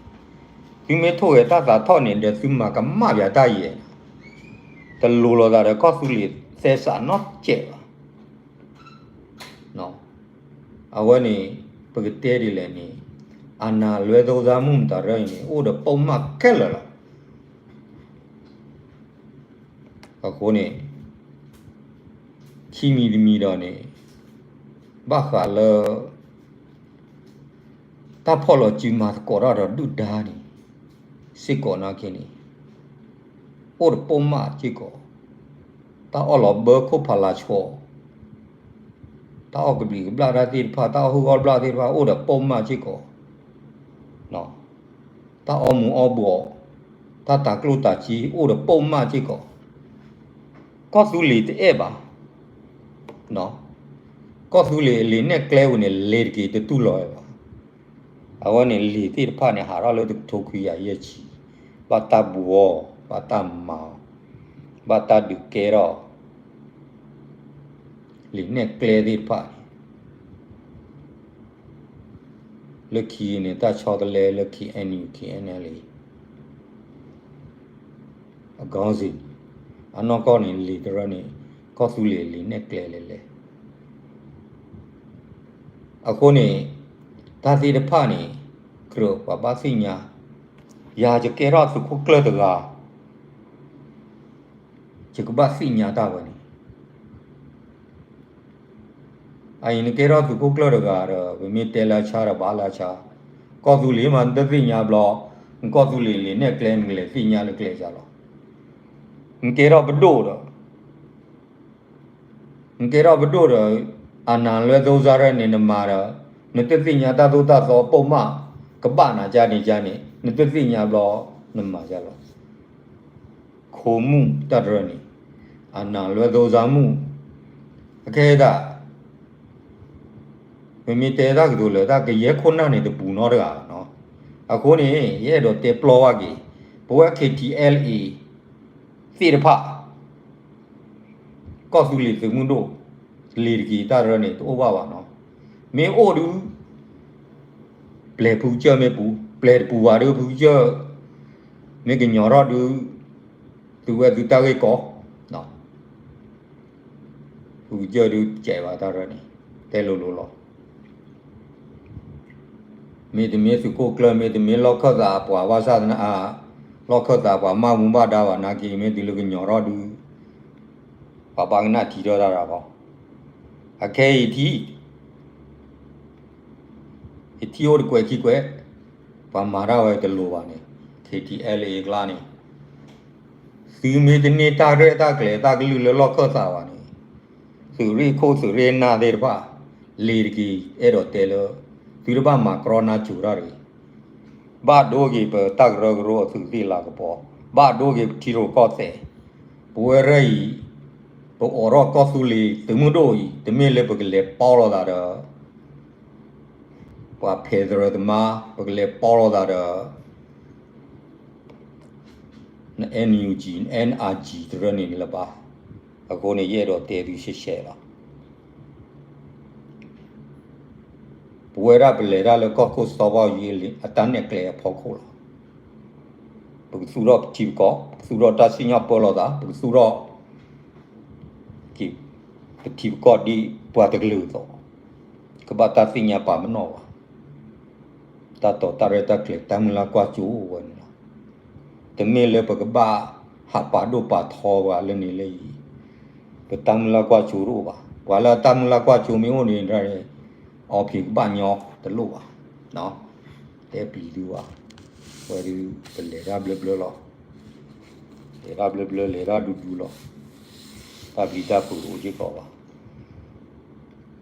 သုမ့ၢ်ထိၣ်ဂဲၤတၢ်သးထီၣ်န့ၣ် ဒီးသုမၤကမၣ်ပၠးတၢ်ယဲၢ် တလိၤလိာ်သးဒီးကီၢ်သူလ့ၤသဲစးနီတစဲးဘၣ်. အဝဲန့ၣ် ပကတဲဒ်လဲၣ်န့ၣ် အာဏာလွဲသုံးစားမှု မတၤရၢအံၤန့ၣ် အိၣ်ဒီးပိာ်မၣ်ခဲလၢာ်လီၤ. အဃိန့ၣ် ခံမံၤတမံၤဒီးန့ၣ် ဘၣ်ဃးလၢ တၢ်ဖီၣ်လီၤစုမၤသကိးတၢ်ဒီးဒုၣ်ဒါန့ၣ် စ့ၢ်ကီးနာ်က့န့ၣ် အိၣ်ဒီးပိာ်မၣ်စ့ၢ်ကီး တၢ်အီၣ်လီၤဘၢခိၣ်ဖးလၤဆီ တၢ်အီၣ်ကဘျံးကဘျၣ်တၢ်သ့ၣ်တဖၣ် တၢ်အီၣ်ဟုၣ်အီၣ်ဘျၣ်သ့ၣ်တဖၣ် အိၣ်ဒီးပိာ်မၣ်စ့ၢ်ကီး တၢ်အီၣ်မူၤအီၣ်ဘှီး တၢ်တၤကျိၣ်တၤစ့ အိၣ်ဒီးပိာ်မၣ်စ့ၢ်ကီး ကီၢ်သူလ့ၤတအဲၣ်ဘၣ် ကီၢ်သူလ့ၤအလံာ်နဲၣ်ကျဲပူၤန့ၣ် လဲၤတက့ၤတတူၢ်လိာ်ဝဲဘၣ်. အဝဲန့ၣ်လံာ်သ့ၣ်တဖၣ်န့ၣ် ဟးထီၣ်လၢတကထိခွံကယၤယဲၢ်ဆံ ဘၣ်တၢ်ဘူးအီၤ ဘၣ်တၢ်မၤအီၤ ဘၣ်တၢ်ဒုးကဲထီၣ် လံာ်နဲၣ်ကျဲသ့ၣ်တဖၣ်န့ၣ် လၢခံန့ၣ် တၢ်ဆီတလဲလၢ K N U K N L A အ ခေါင်းစဉ် အနီၢ်ကီၢ်န့ၣ် လံာ်တရၢန့ၣ် ကီၢ်သူလ့ၤလံာ်နဲၣ်ကျဲလဲၤလဲၤ အဃိန့ၣ် တၢ်သ့ၣ်တဖၣ်န့ၣ် ကြၢးပှၤဘၣ်သ့ၣ်ညါ ယၤယကဲထီၣ်သုးခိၣ်ကျၢၢ်တဂၤ ယကဘၣ်သ့ၣ်ညါတၢ်ဝဲန့ၣ် အအံၤနကဲထီၣ်သုးခိၣ်ကျၢၢ်တဂၤဒီး ပမ့ၢ်တဲလၢအဆါဒီးဘၣ်လၢအဆါ ကီၢ်သူလ့ၤမး နတသ့ၣ်ညါဘျီ နကီၢ်သူလ့ၤလံာ်နဲၣ်ကျဲ နကလဲၤသ့ၣ်ညါလၢကျဲစၢ်လီၤ. နကဲထီၣ်ပဒိၣ်ဒီး နကဲထီၣ်ပဒိၣ်ဒီး အာဏာလွဲသုံးစားတၢ်န့ၣ် နမၤဒီး နတသ့ၣ်ညါတၢ်သိၣ်တၢ်သီပိာ်မၣ် ကဘၣ်နၤကန့ၣ်ကန့ၣ် နတသ့ၣ်ညါဘျီ နမၤကလီၤ. ခိမူၣ်တၢ်တရၢန့ၣ် အာဏာလွဲသုံးစားမှု အခဲအံၤဒၣ် မ့မ့ၢ်တဲတၢ်ကတိၤလၢတၢ်ကယဲၢ်ခိၣ်နၢ်န့ၣ် တပူၤနီတဂၤဘၣ်နီၤ. အဃိန့ၣ် ယအဲၣ်ဒိးတဲပျီဝဲက့ၤ ပဝဲ K T L A သ့ၣ်တဖၣ် ကီၢ်သူလ့ၤသုးမုၢ်ဒိၣ် လံၤတက့ၤတၢ်တရၢန့ၣ် တအိၣ်ဘၣ်ဘၣ်နီၤ. မ့ၢ်အိၣ်ဒုး ပျဲၤဖုကစၢၢ်မ့ၢ်ပူၤ ပျဲၤတပူၤဘၣ်ဒုး ဖုကစၢၢ် မ့ၢ်ကညီၤထီၣ်ဒုး သုဝဲသုတၢ်ဂ့ၢ်ကီ ဖုကစၢၢ်ဒုးကဲးဘၣ်တၢ်တရၢန့ၣ် တဲလိၤလိၤလီၤ. မ့တမ့ၢ်သုးခိၣ်ကျၢၢ် မ့တမ့ၢ်လီၢ်ခၢၣ်သးပှၤဘၣ်ဆၣ်သနာ် လီၢ်ခၢၣ်သးပှၤမၤမူဘၣ်ဒါဘၣ်နာ်က့ မ့ၢ်တုၤလၢကညီၤထီၣ်ဒုး ပှၤဘၣ်ကနၣ်ထံထီၣ်တၢ်ရၢဘၣ်. အခဲအံၤထံ ယထံၣ်အိၣ်တကွဲးခံကွဲး, ပှၤမၤတၢ်ဝဲတလိၤဘၣ်န့ၣ်, KTLA အကျါန့ၣ်, သုမ့ၢ်တန့ၢ်တၢ်ရဲၣ်တၢ်ကျဲၤတၢ်ကလုၢ်လၢလီၢ်ခၢၣ်သးဘၣ်န့ၣ်, သုးရ့ၣ်ခိၣ်သုးရ့ၣ်နၢ်သ့ၣ်တဖၣ်, လ့ၤတက့ၤ အဲၣ်ဒိးတဲလၢ သုတဘၣ်မၤကြီနါစိၤတၢ်တဂ့ၤ. ဘၣ်ဒိဂ့ၤပတၢ်ကရၢကရိအသုးသ့ၣ်လၤကပီၤ, ဘၣ်ဒိဂ့ၤပထံရူၢ်ကီၢ်သဲး, ပဝဲဒၣ်အံၤ ပအိးထီၣ်ကီၢ်သူလ့ၤသုးမုၢ်ဒိၣ်အံၤ တမ့ၢ်လၢပကလဲၤပီလိာ်သးဒီး ပှၤ federal သမား, ပကလဲၤပီလိာ်သးဒီး NUG NRG တရၢန့ၣ်လၢၤဘၣ်. အဃိန့ၣ် ယအဲၣ်ဒိးတဲသုရှဲရှဲလီၤ. ပဝဲဒၣ်ပလဲၤတၢ်လၢကီၢ်ခိၣ်စီၤဘၣ်ယွၤအတၢ်နဲၣ်ကျဲအဖီခိၣ်လီၤ. ပကသူၣ်ထီၣ်ပထံပကီၢ်, ပကသူၣ်ထီၣ်တၢ်စံၣ်ညီၣ်ပၢလီၤသး, ပကသူၣ်ထီၣ် ပထံပကီၢ်ဒ်ပှၤတကလုာ်အသိး, ကဘၣ်တၢ်သ့ၣ်ညါပာ်ပနီၣ်ဘၣ်. တၢ်တိာ်တၢ်ရဲၣ်တၢ်ကျဲၤတၢ်မုၢ်လၢ်ကွၢ်စိဝဲန့ၣ်လီၤ. တမ့ၢ်လၢပကဘၣ်ဟးပာ်ဒိၣ်ပာ်ထီပှၤလၢန့ၣ်လၢအံၤ, ပတၢ်မုၢ်လၢ်ကွၢ်စိတအိၣ်ဘၣ်. ပှၤလၢအတၢ်မုၢ်လၢ်ကွၢ်စိမ့ၢ်အိၣ်န့ၣ် အီၣ်ဖံးကဘၣ်ညီတလိၣ်ဘၣ်. တဲပျံၤသုဘၣ်. ဝဲဒုးပလဲၤတၢ်ဘျၢဘျၢလီၤ. လဲၤတၢ်ဘျၢဘျၢ လဲၤတၢ်ဒူဒူလီၤ. တၢ်ပျံၤတၢ်ဖုးတအိၣ်စ့ၢ်ကီးဘၣ်.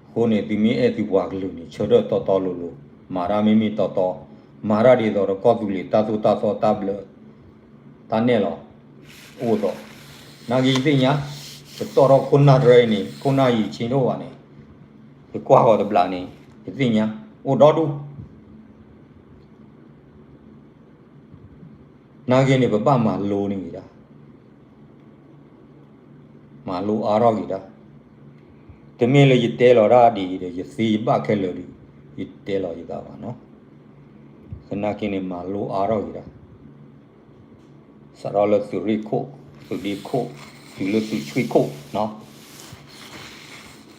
အဃိန့ၣ် သုမ့ၢ်အဲၣ်သုပှၤကလုာ်န့ၣ် ဆၢထၢၣ်တီတီလိၤလိၤ, မၤတၢ်မ့မ့ၢ်တီတီ, မၤတၢ်ဒ်သိးဒီးကီၢ်သူလ့ၤတၢ်သိၣ်တၢ်သီတၢ်ဘျၢ တၢ်နဲၣ်လီၤ. အိၣ်သိး, နာ်က့ယသ့ၣ်ညါ, ပတီၢ်ထီၣ်ခိၣ်နၢ်တရၢအံၤန့ၣ် ခိၣ်နၢ်ယံာ်ဆ့ထီၣ်ဘၣ်န့ၣ်, ယကွၢ်ဃီၤတဘျီန့ၣ် ယသ့ၣ်ညါ, အိၣ်ဒီဒူၣ် နာ်က့န့ၣ် ပဘၣ်မၤလိန့ၢ်ဂ့ၤဒၣ်, မၤလိအါထီၣ်ဂ့ၤဒၣ်. တမ့ၢ်လၢယတဲလီၤတၢ်ဒ်အံၤဒီး ယသ့ယဘၣ်ခဲလၢာ်ဒီး ယတဲလီၤယသးဘၣ်နီၤ. သနာ်က့န့ၣ် မၤလိအါထီၣ်ဂ့ၤဒၣ်. စးထီၣ်လၢသုးရ့ၣ်ခိၣ်, သုးဒ့ခိၣ်, တုၤလၢသုးဆွ့ၣ်ခိၣ်,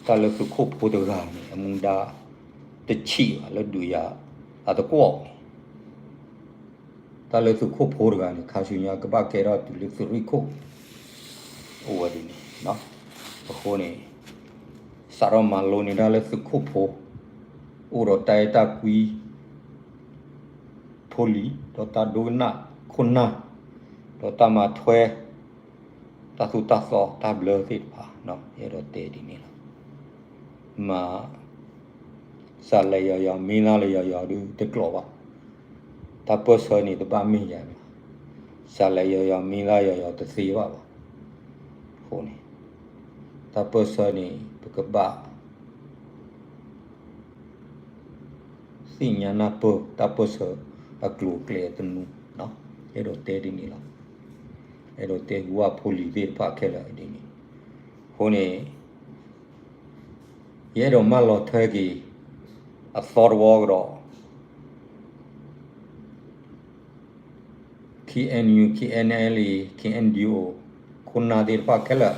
တၢ်လၢသုးခိၣ်ဖိတဂၤန့ၣ် အမူဒါတဆံးဘၣ်လၢဒုးယၤအသကွီၢ်န့ၣ် တၢ်လၢသုးခိၣ်ဖိတဂၤန့ၣ် ခါဆူညါကဘၣ်ကဲထီၣ်တုၤလၢသုးရ့ၣ်ခိၣ် အိၣ်ဝဲဒ်န့ၣ်. အဃိန့ၣ် စးထီၣ်မၤလိန့ၢ်တၢ်လၢသုးခိၣ်ဖိ အိၣ်ဒီးတၢ်အဲၣ်တၢ်ကွံ ဖိလံၤ ဒီးတၢ်ဒိကနၣ်ခိၣ်နၢ် ဒီးတၢ်မၤထွဲ တၢ်သိၣ်တၢ်သီတၢ်ဘျၢသ့ၣ်တဖၣ် ယအဲၣ်ဒိးတဲဒ်န့ၣ်လီၤ. မ့ၢ် စးလဲၤယီၤယီၤ မ့ၢ်လၢယီၤယီၤဒုးတကျိၤဘၣ်. တၢ်ပၢၢ်ဆၢန့ၣ်တဘၣ်မ့ၢ်ယၤန့ၣ်, စးလဲၤယီၤယီၤ မ့ၢ်လၢယီၤယီၤတသ့ဘၣ်ဘၣ်. အဃိန့ၣ် တၢ်ပၢၢ်ဆၢန့ၣ် ပကဘၣ် သ့ၣ်ညါနၢ်ပၢၢ်တၢ်ပၢၢ်ဆၢအကျိၤအကျဲတနူ, အဲၣ်ဒိးတဲဒ်န့ၣ်လီၤ. အဲၣ်ဒိးတဲဟူဝၣ်ဖိလံၤသ့ၣ်တဖၣ်ခဲလၢာ်ဒ်န့ၣ်. အဃိန့ၣ် ယအဲၣ်ဒိးမၢလီၤထွဲက့ၤ အသီတဝီကဒီး KNU, KNLA, KNDO ခိၣ်နၢ်သ့ၣ်တဖၣ်ခဲလၢာ်,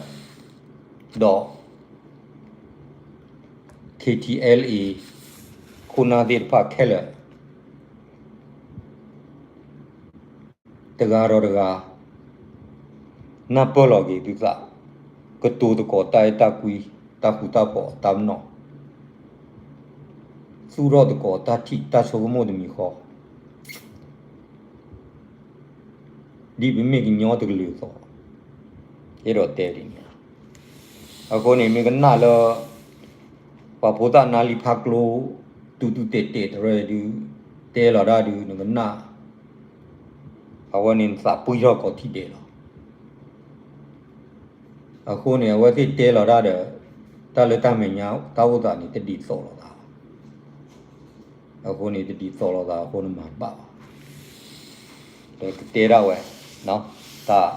ဒီး KTLA ခိၣ်နၢ်သ့ၣ်တဖၣ်ခဲလၢာ် တဂၤဒီးတဂၤ နၢ်ပၢၢ်လီၤက့ၤသုသး, ကတိၤသကိးတၢ်အဲၣ်တၢ်ကွံ, တၢ်ဃူတၢ်ဖိးအတၢ်ပနီၣ်, သူၣ်ထီၣ်သကိးတၢ်ထံၣ်တၢ်ဆိကမိၣ်တမံၤဃီ ဒ်ပမ့ၢ်ကညီတကလုာ်အသိး, အဲၣ်ဒိးတဲဒ်န့ၣ်လီၤ. အဃိန့ၣ် မ့ၢ်ကနၣ်လၢ ပှၤဖိသၣ်နါလံဖးကျိ တူၢ်တူၢ်တဲာ်တဲာ်တရၢဒုး တဲလီၤတၢ်ဒုး နကနၣ် အဝဲန့ၣ်နသးပှံၢ်ထီၣ်ကိးထံၣ်ဒဲးလီၤ. အဃိန့ၣ် အဝဲသ့ၣ်တဲလီၤတၢ်ဒီး တၢ်လၢတၢ်မဲာ်ညါတၢ်အိၣ်သးန့ၣ် တဒ်သိးလိာ်သးဘၣ်. အဃိန့ၣ် တဒ်သိးလိာ်သးအဃိန့ၣ်မၤတဘၣ်ဘၣ်. ဒီးကတဲဒၣ်ဝဲ တၢ်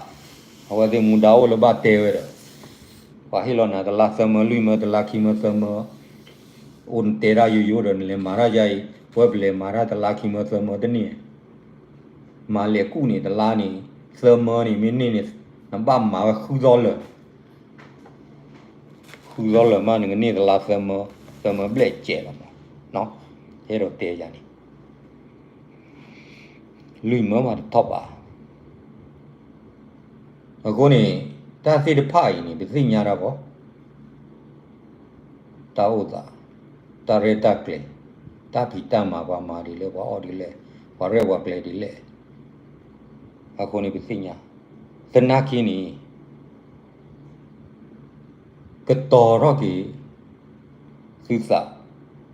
အဝဲသ့ၣ်မူဒါအိၣ်လၢဘၣ်တဲဝဲဒီး ပှၤဟ့ၣ်လီၤနၤတလါသၢမၢလွံၢ်မၢ တလါခံမၢသၢမၢ အိၣ်နတဲဒၣ်ယိယိဒီး နလဲၤမၤတၢ်ယါအံၤ ပဝဲပလဲၤမၤတၢ်တလါခံမၢသၢမၢတန့ၢ် မၤလဲၤကူၣ်န့ၣ် တလါန့ၣ် သၢမၢန့ၣ် မ့ၢ်န့ၢ်န့ၣ် နဘၣ်မၤဝဲဃုသီလၢာ် ဃုသီလၢာ်မး နကန့ၢ်တလါသၢမၢ သၢမၢဘျဲၣ်ကဲးလီၤမး. အဲၣ်ဒိးတဲယၤန့ၣ် လွံၢ်မၢမးတထီၣ်ဘၣ်. အဃိန့ၣ် တၢ်သ့ၣ်တဖၣ်အံၤန့ၣ် ပသ့ၣ်ညါတၢ်ဂီၢ်, တၢ်အိၣ်သး, တၢ်ရဲၣ်တၢ်ကျဲၤ, တၢ်ဖံးတၢ်မၤ ပှၤမၤဒ်လဲၣ် ပှၤအီၣ်ဒ်လဲၣ်, ပှၤရဲၣ်ပှၤကျဲၤဒ်လဲၣ်, အဃိန့ၣ်ပသ့ၣ်ညါ, သနာ်က့န့ၣ် ကတီၤထီၣ်က့ၤ သုသး,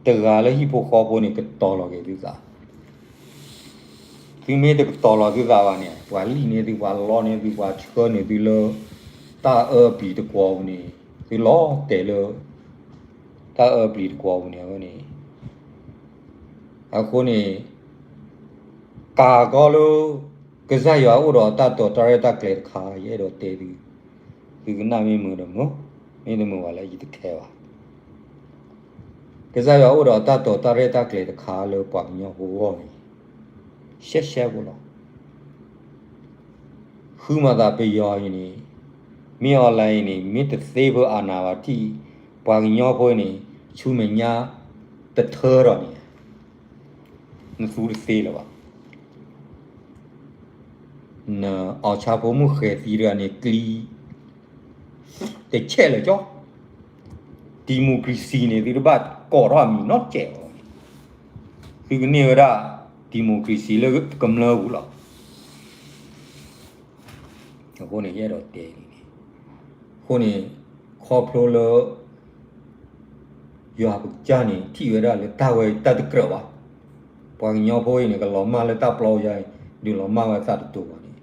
တဂၤလၢဟံၣ်ဖိဃီဖိန့ၣ် ကတီၤလီၤက့ၤသုသး. သုမ့ၢ်တကတီၤလီၤသုသးဘၣ်န့ၣ် ပှၤလံၣ်န့ၢ်သု ပှၤလီန့ၢ်သု ပှၤဆှၢန့ၢ်သုလၢ တၢ်အၢပျံၤတကွီၤပူၤန့ၣ် သုလီၤတဲာ်လၢ တၢ်အၢပျံၤတကွီၤပူၤန့ၣ်န့ၣ်, အဃိန့ၣ် ကးကီလၢ ကစၢ်ယွၤအိၣ်ဒီးတၢ်တိာ်တၢ်ရဲၣ်တၢ်ကျဲၤတခါ ယအဲၣ်ဒိးတဲသု, သုကနၣ်မ့ၢ်မုာ်ဒီးမုာ်, မ့ၢ်တမုာ်ဘၣ်လၢယတခဲဘၣ်. ကစၢ်ယွၤအိၣ်ဒီးတၢ်တိာ်တၢ်ရဲၣ်တၢ်ကျဲၤတခါလၢပှၤကညီဖိအဂီၢ်န့ၣ် ရှဲရှဲဖိလီၤ. ဃုမၤသးပယီၤအံၤန့ၣ် မ့ၢ် online အံၤန့ၣ် မ့ၢ်တသ့ဖဲအနၢ်ဘၣ်ထံၣ် ပှၤကညီဖိအံၤန့ၣ် ဆူမဲာ်ညါတထၢဒီးန့ၣ် နသူတသ့လၢၤဘၣ်. နအီၣ်ဆၣ်ဖိမုၣ်ဃဲၤသံတဂၤန့ၣ် ကျံ တဆဲးလၢာ်ကၠီ, democracy န့ၣ် သုတဘၣ်ကိးထီၣ်အမံၤနီတစဲးဘၣ်, သုကန့ၢ်ဝဲဒၣ် democracy လၢကမျၢၢ်ပူၤလီၤ. အဃိန့ၣ် ယအဲၣ်ဒိးတဲန့ၣ်, အဃိန့ၣ် ခီဖျိလၢ ယွၤပကစၢ်န့ၣ် ထံၣ်ဝဲဒၣ်လၢတၢ်ဝဲတၢ်တကြၢးဘၣ်, ပှၤကညီဖိအံၤန့ၣ် ကလီၤမၢ်လၢတၢ်ပျီယါအံၤ ဒုးလီၤမၢ်ဝဲသးတတိၤဘၣ်န့ၣ်,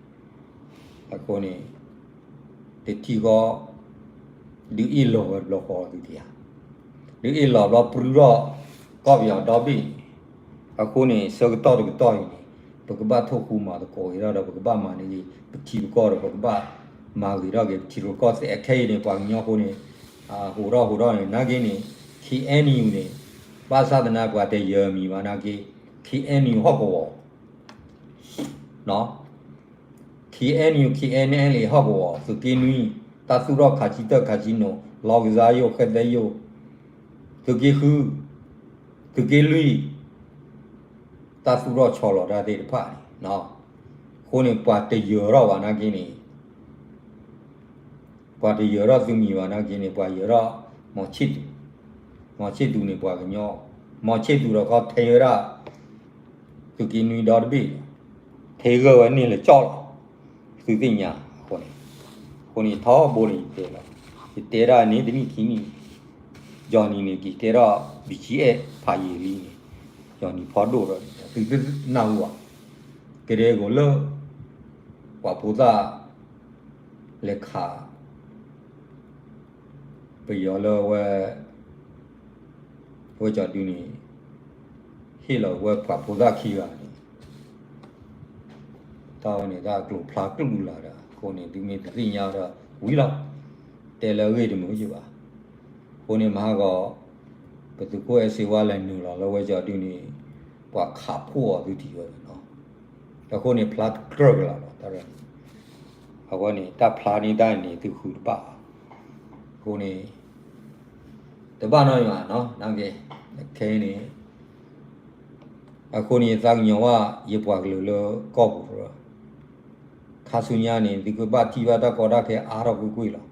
အဃိန့ၣ် တထံၣ်ဃီ ဒုးအ့ၣ်လီၤဝဲတဘျီဃီသုထံၣ်ဧါ, ဒုးအ့ၣ်လီၤဘျီပြူထီၣ် ကီၢ်ပယီၤဒီဘ့ၣ်န့ၣ်, အဃိန့ၣ် ဆၢကတီၢ်တကတီၢ်အံၤန့ၣ် ပကဘၣ်ထိၣ်ဃူမၤသကိးဂ့ၤထီၣ်ဒီး ပကဘၣ်မၤန့ၢ်ဂ့ၤ ပထံပကီၢ်ဒီး ပကဘၣ်မၤဂ့ၤထီၣ်က့ၤ ပထံပကီၢ်သ့ၣ် အခဲအံၤန့ၣ် ပှၤကညီဖိန့ၣ် ဟူးထီၣ်ဟူးထီၣ်န့ၣ် နာ်က့န့ၣ် ခ့ၣ်အဲၣ်ယူၣ်န့ၣ် ဘၣ်ဆၣ်သနာ်က့ ပှၤတယၢၤမံၤဘၣ်နာ်က့ ခ့ၣ်အဲၣ်ယူၣ်ဟီၣ်ကဝီၤ ခ့ၣ်အဲၣ်ယူၣ် ခ့ၣ်အဲၣ်ယူၣ် ဟီၣ်ကဝီၤ သုးက့နွံ တၢ်သူၣ်ထီၣ်ခးဆံတၢၢ်ခးဆံနိၣ် လီကစၢ်ယိၣ် ဃဲသဲယိၣ် သုးက့ဃု သုးက့လွံၢ် တၢ်သူၣ်ထီၣ်ဆီလီၤတၢ်သ့ၣ်တဖၣ်န့ၣ် အဃိန့ၣ် ပှၤတယၢၤထီၣ်ဘၣ်နာ်က့န့ၣ် ပှၤတယၢၤထီၣ်သုးမံၤဘၣ်နာ်က့န့ၣ် ပှၤယၢၤထီၣ် မီၤဆ့ၣ်သူး, မီၤဆ့ၣ်သူးန့ၣ်ပှၤကညီ, မီၤဆ့ၣ်သူးဒီးခီထဲဝဲဒၣ် သုးက့နွံဒီတဘ့ၣ်, ထဲဂၢၢ်ဝဲန့ၣ်လၢကၠီလီၤ, သုသ့ၣ်ညါအဃိန့ၣ်, အဃိန့ၣ်ထီဘိန့ၣ်ယတဲလီၤ, ယတဲဒၣ်န့ၣ်တနံၣ်ခံနံၣ်, ယီၤနံၤန့ၣ် က့ၤတဲထီၣ် ဘံၣ်ကၠံအဲၣ်ဖးယံာ်လံန့ၣ်, ယီၤနံၤဖီဒိၣ်ဒီး သုသ့ၣ်နၢ်ဟူဘၣ်, ကဒဲကီးလၢ ပှၤဖိသၣ် လဲၤခး ပယီၤလၢဝဲ ဝဲကၠီၤဒုန့ၣ် ဟ့ၣ်လီၤဝဲပှၤဖိသၣ်ခံဂၤန့ၣ် တၢ်ဝဲန့ၣ် တၢ်ကျိၤဖျါကျိၤလၢ်ဒီး အဃိန့ၣ် သုမ့ၢ်တသ့ၣ်ညါဒီးဝံၤလီၤ, တဲလၢအဂ့ၢ်တမုာ်ယဘၣ်, အဃိန့ၣ်မဟါဂီၤ ပသုးခိၣ်အဲၣ်စ့ဝါလဲၤနုာ်လီၤလၢဝဲကၠီၤဒုန့ၣ် ပှၤခးဖှိၣ်အီၤသုထံၣ်ဝဲလီၤ, အဃိန့ၣ်ဖျါတကြၢးကလာ်လီၤ တၢ်ရဲၣ်န့ၣ် အဝဲန့ၣ် တၢ်ဖျါန့ၢ်တၢ်န့ၣ် သုဃုတဘၣ်ဘၣ်, အဃိန့ၣ် တဘၣ်နီတမံၤဘၣ်နီၤ, နာ်က့ ခဲအံၤန့ၣ် အဃိန့ၣ် ယသးကညီၤဘၣ် ယပှၤကလုာ်လၢကီၢ်ပူၤတရၢ, ခါဆူညါန့ၣ် သုကဘၣ်ထံၣ်ဘၣ်တၢ်ကီတၢ်ခဲအါထီၣ်ကွ့ၢ်ကွ့ၢ်လီၤ,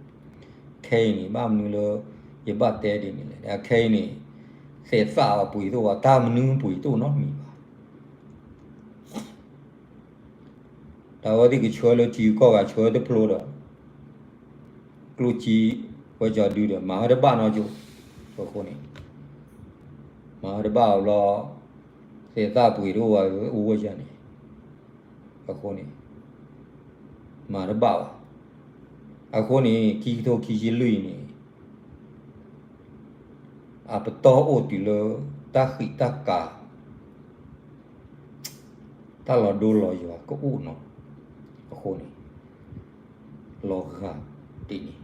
ခဲအံၤန့ၣ် ဘၣ်မနုၤလၢ ယဘၣ်တဲဒ်န့ၣ်လဲၣ်, ခဲအံၤန့ၣ် သဲးသၣ်အပှ့ၤတအိၣ်ဘၣ်, တၢ်မနုၤပှ့ၤတအိၣ်နီတမံၤဘၣ် တၢ်ဝဲသ့ၣ်ကဆှၢလၢထံဂုၤကီၢ်ဂၤဆှၢတဖျိဒီး ကျိၣ်စ့ဝဲကၠီၤဒုဒီး မၤဝဲတဘၣ်နီကၠိ, အဃိန့ၣ် မၤဝဲတဘၣ်အဘျီ သဲးသၣ်ပှ့ၤတအိၣ်ဘၣ် အိၣ်ဝဲယၤန့ၣ်, အဃိန့ၣ် မၤတဘၣ်ဘၣ်, အဃိန့ၣ် ခံကထိခံဆံလွံၢ်အံၤန့ၣ် အပတီၢ်အိၣ်တုၤလၢ တၢ်ဃံးတၢ်ကၤ တၢ်လီၤဒိလီၤယွၤကအိၣ်နီၤ, အဃိန့ၣ် လီၤဂာ်ဒ်န့ၣ်,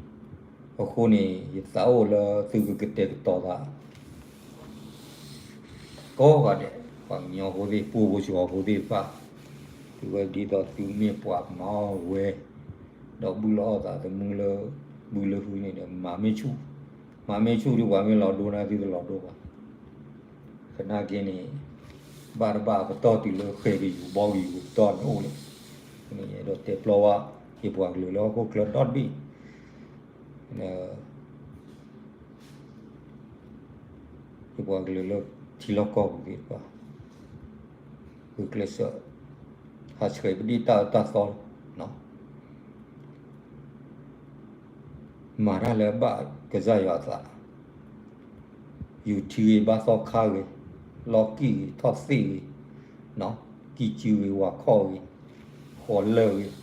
အဃိန့ၣ် ယသးအိၣ်လၢသုကကတဲာ်ကတီၤသး ကိးဂၤဒဲး ပှၤကညီဖိသ့ၣ် ပှၤဖိဆှၢဖိသ့ၣ်တဖၣ်, သုဝဲဒ်သိးသုမ့ၢ်ပှၤမၤအီၣ်ဝဲ, ဒီးဘုၣ်လီၤအီၣ်သးသမူလၢ ဘုလၢဟုန့ၣ်ဒီး မၤမ့ၢ်ဆူၣ်, မၤမ့ၢ်ဆူၣ်ဒီး ပှၤမ့ၢ်လီၤဒိန့ၢ်သုတလီၤဒိဘၣ်. သနာ်က့န့ၣ် ဘၣ်တဘၣ်ပတီၢ်တုၤလၢဃဲၤကယူၤဘီကယူၤပတီၢ်န့ၣ်အိၣ်လံ. န့ၣ်အဲၣ်ဒိးတဲပျီဝဲ ယပှၤကလုာ်လၢဟီၣ်ခိၣ်ချၢဒီတဘ့ၣ်, ယပှၤကလုာ်လၢထံလီၢ်ကီၢ်ပူၤသ့ၣ်တဖၣ် ဂုာ်ကျဲးစၢး ဟးဆှဲးပဒံၣ်တၢ်အၢတၢ်သီလီၤ. မၤတၢ်လၢအဘၣ်ကစၢ်ယွၤအသး, ယူၤထံဂ့ၤ ဘါသီခါဂ့ၤ, လီၤကံၢ်ဂ့ၤ ထီၣ်သ့ၣ်ဂ့ၤ, ကံၢ်စုဂ့ၤ ဝၤခီၣ်ဂ့ၤ, ဃီၤလၢၢ်ဂ့ၤ အ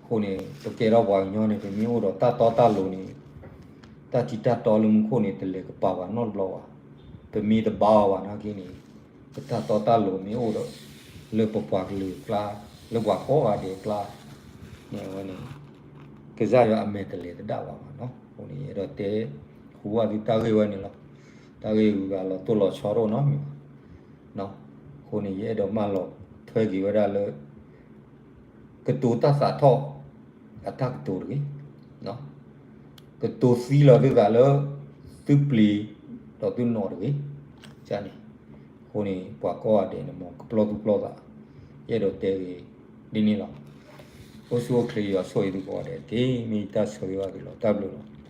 ဃိန့ၣ် ပကဲထီၣ်ပှၤကညီန့ၣ် ပမ့ၢ်အိၣ်ဒီးတၢ်တီတၢ်လိၤန့ၣ် တၢ်ထံတၢ်တီလၢမူခိၣ်န့ၣ် တလဲၤကပၤပှၤနီတဘျီဘၣ်. ပမ့ၢ်တဘါအီၤဘၣ်နာ်က့န့ၣ် ပတၢ်တီတၢ်လိၤမ့ၢ်အိၣ်ဒီး လၢပပှၤကလုာ်အကျါ လၢပှၤကိးဂၤဒဲးအကျါန့ၣ် အဝဲန့ၣ် ကစၢ်ယွၤအမဲာ်တလဲၤသဒၣ်ဘၣ်ဘၣ်နီၤ. အဃိန့ၣ် ယအဲၣ်ဒိးတဲ ဃုာ်ဘၣ်သုတၢ်ဂ့ၢ်ဝဲန့ၣ်လီၤ. တၢ်ဂ့ၢ်ဂုၤဂၤလီၤတိၢ်လီၤဆီတအိၣ်နီတမံၤဘၣ်. အဃိန့ၣ် ယအဲၣ်ဒိးမၢလီၤထွဲက့ၤဝဲဒၣ်လၢ ကတိၤတၢ်သးထီၣ် အတၢ်ကတိၤတဂ့ၤ, ကတိၤသံလီၤသုသးလၢ သုပျံၤဒီးသုနီၣ်တဂ့ၤ. န့ၣ် အဃိန့ၣ် ပှၤကိးဂၤဒဲးန့ၣ် မ်ကပျီၢ်သူၣ်ပျီၢ်သး, ယအဲၣ်ဒိးတဲဂ့ၤဒ်န့ၣ်လီၤ. အိၣ်ဆူၣ်အိၣ်ချ့ ယွၤဆိၣ်ဂ့ၤသုကိးဂၤဒဲးတက့ၢ်. မ့ၢ်ယတၢ်ဆၢဂ့ၤဘၣ်သုလီၤ. တၢ်ဘျုးလီၤ.